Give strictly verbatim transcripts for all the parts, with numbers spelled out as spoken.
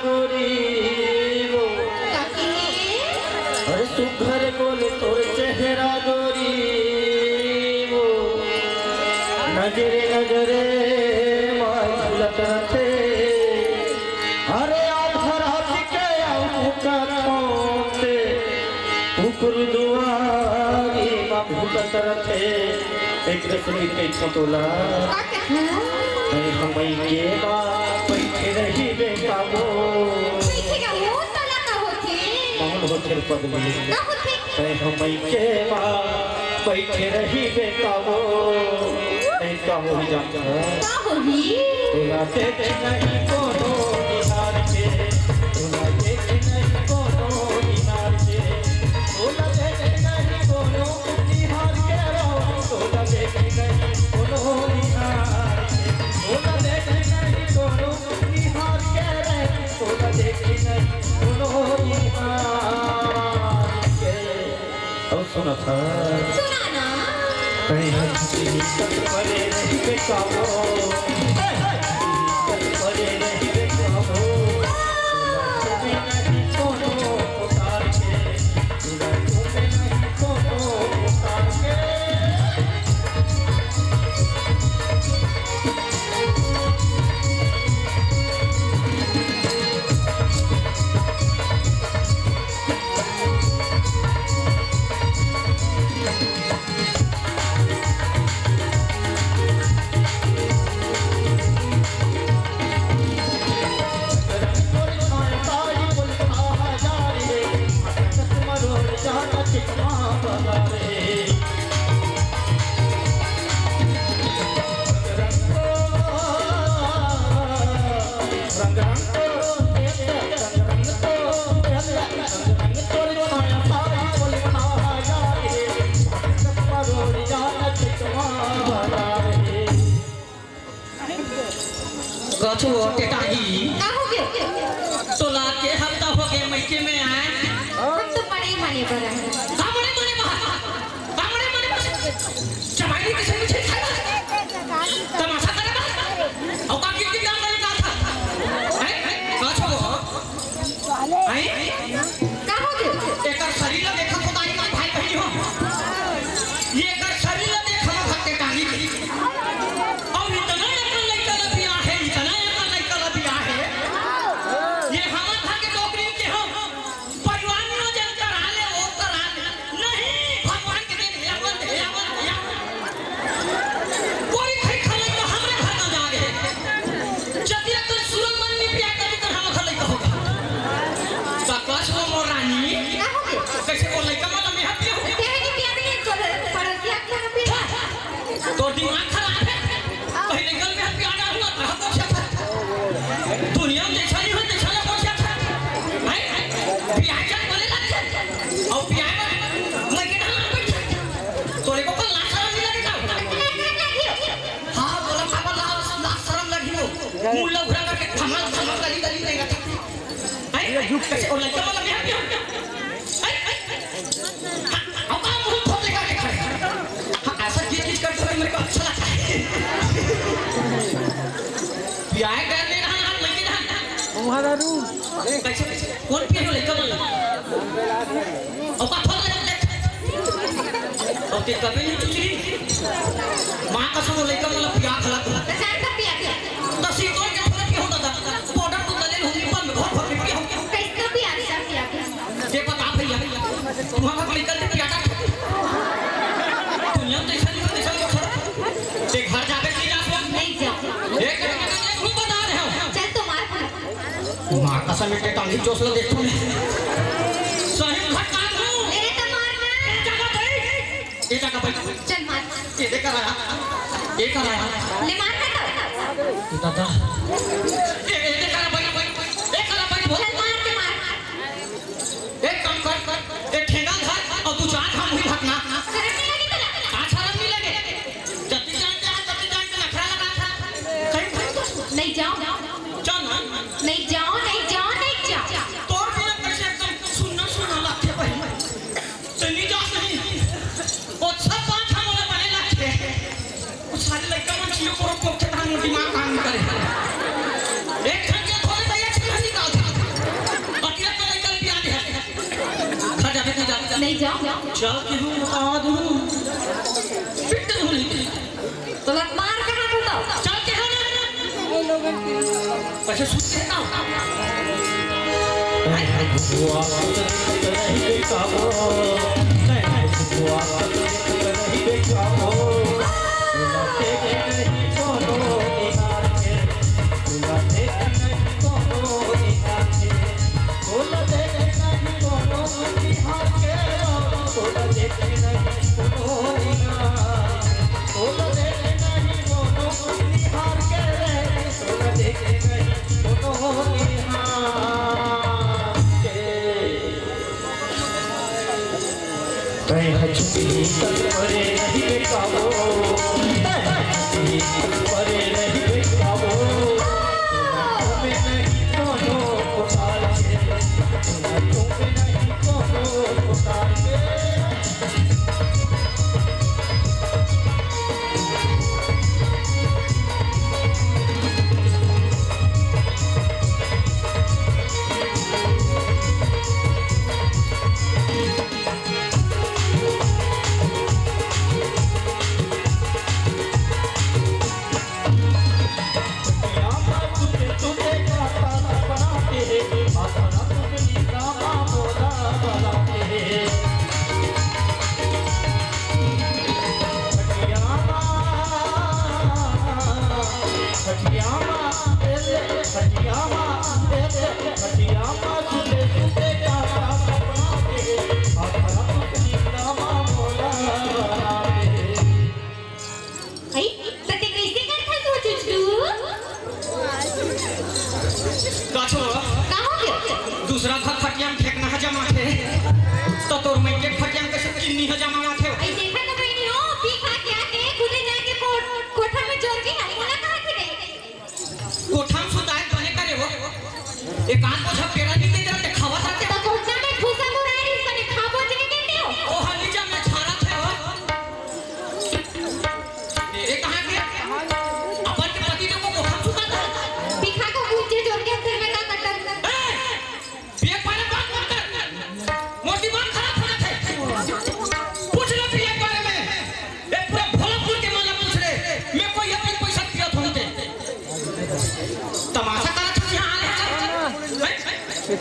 गोरी वो। काकी। अरे सुघर गोल तोर चेहरा गोरी वो। नजरे नजरे मा झुलत रथे। अरे आधा रात के आऊ कथों ते कुकुर दुआरी मा भुकत रथे। एक रसमी कई फोटोला। का कहा? मैं हमई के मा बैठे रही बेटा वो। बैठे का वो साला का होथे? कौन होथे रे पगली? का होथे? मैं हमई के मा बैठे रही बेटा वो। नहीं का होही जानत हस? का होही? तोला देख नहीं कोनो निहार के, तोला देख नहीं कोनो निहार के, तोला देख नहीं कोनो निहार के रो, तोला देख नहीं कोनो निहार के, तोला देख नहीं कोनो निहार के रे, तोला देख नहीं कोनो निहार के। अउ सुनत हस? सुना ना। कहीं हंसी तक परे नहीं बेकाबू। परे नहीं बेकाबू। कछु टेटाही। का हो गया? तोला के हफ्ता हो गए मइके में आए। हम तो बड़े ही मने पर हैं। का बड़े मने पर? का बड़े मने पर? जमाई ने किसे मुझे खाया? तमाशा करे बा? और का किया कि काम करे का था? हैं? कछु हो? हैं? का हो गया? एकर शरीर ला देखत हो तारी के भाई बहिनी हो। ये एकर शरीर ला देख हम भक्ते टांगी के। और इतना एकर लइका ला बियाहे, इतना एकर लइका ला बियाहे। ये हमर घर के नौकरी के हो। परिवार में जन करा ले, वो करा ले। नहीं, भगवान के देन हे अमन, हे अमन, हे अमन। कोई खई खा लइका हमरे घर ना जागे। जतिया कर सुरंग मन में पिया करी कर हम खा लइका होगा। का कछु हो मोर रानी? का हो गया? कैसे बोल लइका मन में हत्या हो? तेरे की पिया भी नहीं कर, पड़ोसिया के यहाँ पे। तो दिमाग खराब है। पहले गल में हत्या ना हुआ था, हम लोग था। दुनिया में देखा नहीं हो, देखा ना पहुंचा था। हैं? पिया क्या बोले लग गए? और पिया में मैं के नाम बैठा। तोरे को कल लाशरम नहीं लगेगा? हाँ, बोला, बाबा, लाश, लाशरम लगी हो। मुंह लग रहा करके धमाल, धमाल गली, गली नहीं रहता। हैं? कैसे? और लड़का वाला मैं हूँ क्या? हैं? हैं? हाँ, अब आप मुंह खोल लेकर के खड़े। हाँ, ऐसा गिच गिच करते हुए मेरे को अच्छा लगता है। पियाए कर ले रहा, हाथ लगे रहा। तुम्हारा रूम। कैसे? कौन पिए हो लड़का वाला? औकात हो गया, देख। और ते कभी नहीं चुचरी। माँ का सुनो लड़का वाला पिया खला। तो शायद सब पिया, पिया। तो सीतोड़ के थोड़ा पिया होता था। पाउडर तो दले होंगे, पर में घोर घोर के पिया हो। कैसे पिया, पिया, पिया, पिया। ते बता भैया, तुम्हारा कोई गलती पिया था? दुनिया में ऐसा नहीं होता, ऐसा नहीं होता। ते घर जाके पी जा, सो। नहीं जाओ। एक मिनट, एक मिनट, बता रहे हो। चल, तो मार। मार कसम, एक टांगी चोस लो, देखो मैं। सही में खटका दूं। मेरे तो मारना। ये जगह भाई। ये जगह भाई। चल मार। ये देखा रहा। ये करा रहा। ले मार ना तो। दादा। ये, ये देखा रहा भाई, भाई। ये करा भाई, बहुत। चल मार के मार। एक काम कर, एक ठेंगा धर और तू चार घाम हुई भटना। शर्म नहीं लगी तेरा? का शर्म नहीं लगे? जल्दी जान के आ, जल्दी जान के नखरा लगा था। कहीं, कहीं तो नहीं जाओ। चल ना। नहीं जाओ, नहीं जाओ, नहीं जाओ। तोर बिना कैसे एकदम सुन्ना, सुन्ना लगते भाई। चली जाओ नहीं। वो सब बात हम लोग बने लगते। वो सारे लड़का मन जियो को, को के धान दिमाग काम नहीं करे। एक घंटे जाओ। चल के हूँ, आ दूँ। फिट हूँ नहीं। तो लग मार कहाँ को तो? चल के हूँ ना। अच्छा, सुन के ना। तैं ह छुपही तक परे नहीं बेटावो, तैं ह छुपही तक परे नहीं बेटावो। तुम्हें नहीं कोनो पुकार के, तुम्हें नहीं कोनो पुकार के। अई, त ते कइसे करथस ओ चुचकू? का छोरा? का हो गया? दूसरा घर खटिया में फेंकना है जमा थे, तो तोर मइके खटिया में कैसे किन्नी है जमा थे? अई देखा तो बहिनी हो, पी खा के आके खुदे जाके को-, कोठा में जोर के हम बोला कहाँ थे गई? कोठा में सुताए बने करे हो। एक आध बोझा पेड़ा नहीं देते रहते, खावा था क्या? तो कोठा में भूसा बुराई, इसका खाबो नहीं देते हो। ओ हनी जा मैं झाड़ा थे हो। ये कहाँ के? अपन के पति देव को कोठा में सुता था। दिखा को ऊंचे जोर के सिर में का कटन। ए! ये बारे बात मत कर। मोर दिमाग खराब हो जाता है। पूछ ले फिर एक बारे में। ये पूरा भोलापुर के मन ला पूछ ले। मैं कोई अपनी पैसा दिया था उनके। तमाशा करत हस यहाँ आ रहे हैं। हैं?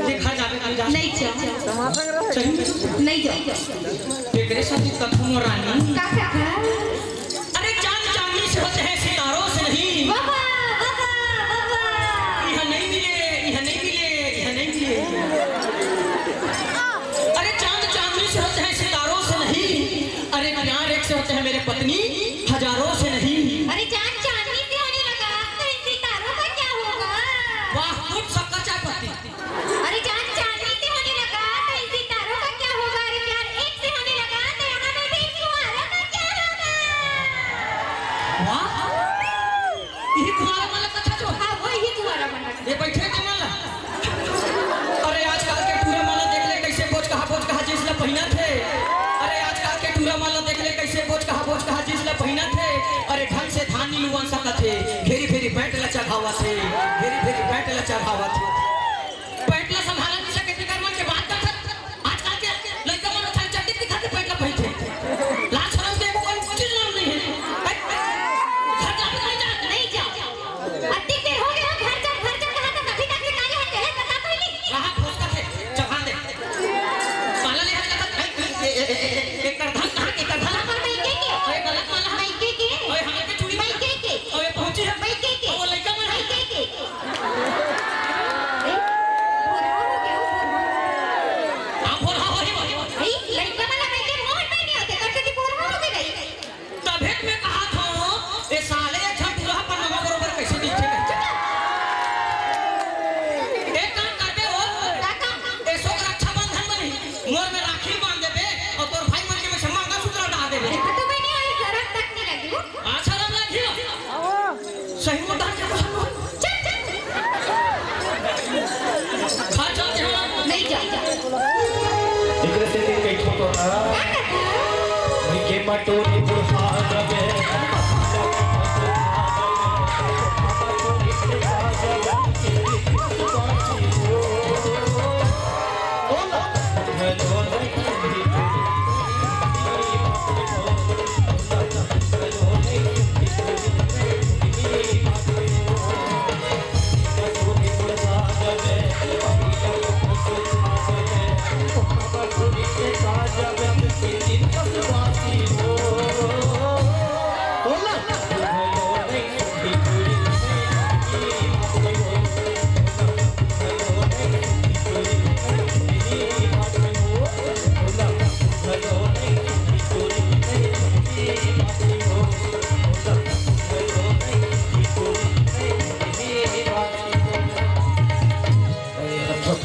ये घर जावे, घर जा। नहीं जा। सही में? नहीं जा। एकरे साथ ही कथू मोर रानी। का कथा? अरे चांद चांदनी से होते हैं, सितारों से नहीं। बाबा, बाबा, बाबा। यहाँ नहीं मिले, यहाँ नहीं मिले, यहाँ नहीं मिले। अरे चांद चांदनी से होते हैं, सितारों से नहीं। अरे प्यार एक से होते हैं मेरे पत्नी, हजारों से नहीं। अरे चांद चांदनी से होने लगा तो इन सितारों का क्या होगा? वाह, दूध शक्कर चाय पत्ती। अरे चांद चांदनी से होने लगा तो इन सितारों का क्या होगा? अरे प्यार एक से होने लगा तो यहाँ बैठे इन कुंवारों का क्या होगा? वाह, यही कुंवारा मन ला कथा जो। हाँ, वो यही कुंवारा मन ला। ये बैठे के मन ला। अरे आजकल के टूरा मन ला देख ले, कैसे बोच कहा, बोच कहा जींस ला पहिना थे। अरे आजकल के टूरा मन ला देख ले, कैसे बोच कहा, बोच कहा जींस ला पहिना थे। अरे ढंग से धान नी लुवन सकत हे, घेरी भेरी पैंट ला चढ़ावत हे, घेरी भेरी पैंट ला चढ़ावत हे। पैंट ला संभाला नहीं सके, तेकर मन के बात करत। आजकल के लइका मन खाली चड्डी दिखा के पैंट ला पहिनथे। लाज शरम के एको कोई चीज नाम नहीं है। हैं? घर जाबे नहीं जा। नहीं जा। अत्ती देर हो गया, घर जा, घर जा, कहा था, अभी तक से काले हाथ चले, बता पहले। कहाँ फुसकत हे? चबा दे। माला ले हाथ लगा, ए, ए, ए, ए, ए, ए, एकर धन कहाँ के? एकर धन? पर मैं के के? ओए, गलत माला। मैं के के? ओए, हमार के चूड़ी? मैं के के? ओए, पहुँची है? मैं के के? ओ, लइका मन है? मैं के के? ए, भोरहा हो गया, भोरहा। हाँ, भोरहा हो ही, हो ही। ए, लइका मन ला मैं के मोहन में नहीं होते, कर देती भोरहा हो गई। तभे मैं कहा था, ए साले, एक झन दूल्हा पर नवा बरोबर कैसे दिखे? एक काम करबे हो, का काम? एसो के रक्षाबंधन बनी, मोर में राखी बांध देबे, और तोर भाई मन के में से मंगलसूत्र डाल देबे। देखो तो मैंने आज शरम तक नहीं लगी हूँ। आज शरम लगी हो? सही मुद्दा के बोल। चल, चल। घर चलते हो? नहीं जाओ। एकरे से दिन कई ठोको ना। का करता? भाई के मटोरी बुढ़ा रबे।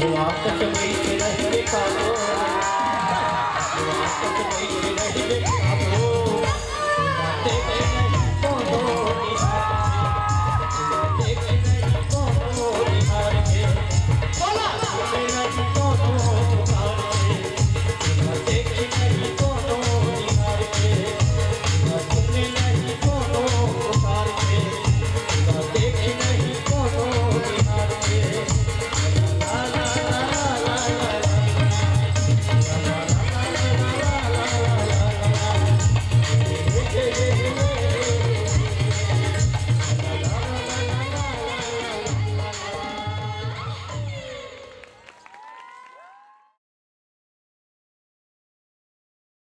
वापस वही के रह के काटो।